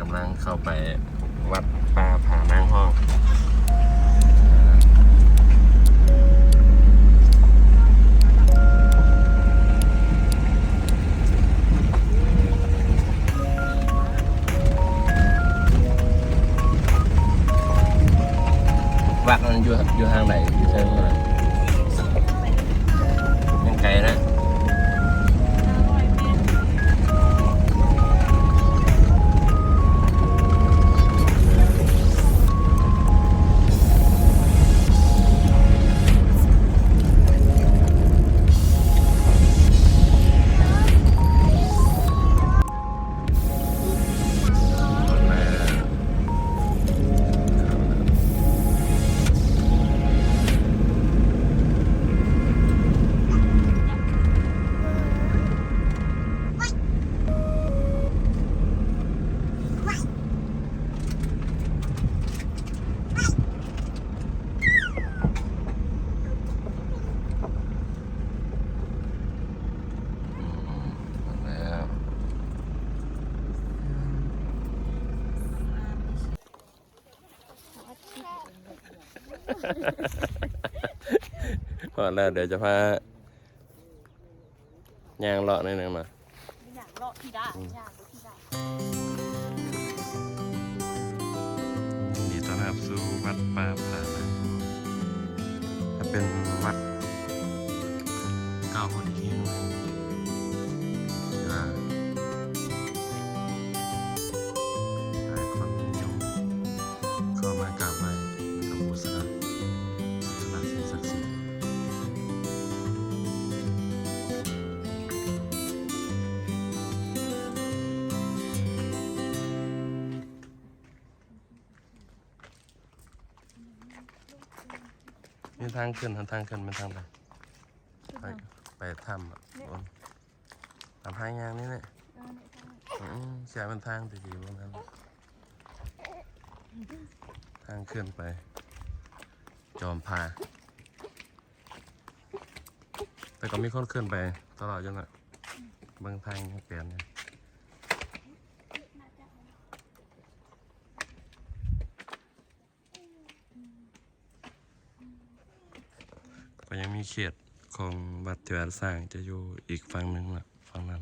ກຳລັງເຂົ້າໄປວັດປ່າຜານາງຮອງ. ວັດມັນຢູ່ ຢູ່ທາງໃດ? ຢູ່ເທິງພຸ້ນນະ? ຍັງໄກນະ. ພໍແລ້ວ ດຽວຈະພາ ຍ່າງເລາະໜ້ອຍໜຶ່ງເນາະ. ຍ່າງເລາະທີ່ດ້າ ອືມ ຍ່າງໄປທີ່ດ້າ. ຍິນດີຕ້ອນຮັບສູ່ວັດປ່າຜານາງຮອງ ເປັນວັດເກົ່າອີກແຫ່ງໜຶ່ງ ທີ່ວ່າຫຼາຍຄົນນິຍົມເຂົ້າມາກາບໄຫວ້ ແລະ ກະບູຊາບູຊາສິ່ງສັກສິດ. ມີທາງຂຶ້ນ ທາງຂຶ້ນແມ່ນທາງໃດ? ໄປ ໄປຖ້ຳ ນີ້ ໂອ້ຍ ຕາມທາງຍ່າງນີ້ແຫຼະ. ເອີ ນີ້ທາງ ອືມ ເສຍເປັນທາງທີ່ດີບໍ່ແມ່ນ ທາງຂຶ້ນໄປຈອມຜາ. ແຕ່ກໍມີຄົນຂຶ້ນໄປຕະຫຼອດຢູ່ນະ ເບິ່ງທາງຍັງແປນຢູ່. ກໍຍັງມີເຂດຂອງວັດທີ່ວ່າສ້າງຈະຢູ່ອີກຝັ່ງໜຶ່ງລະ ຝັ່ງນັ້ນ.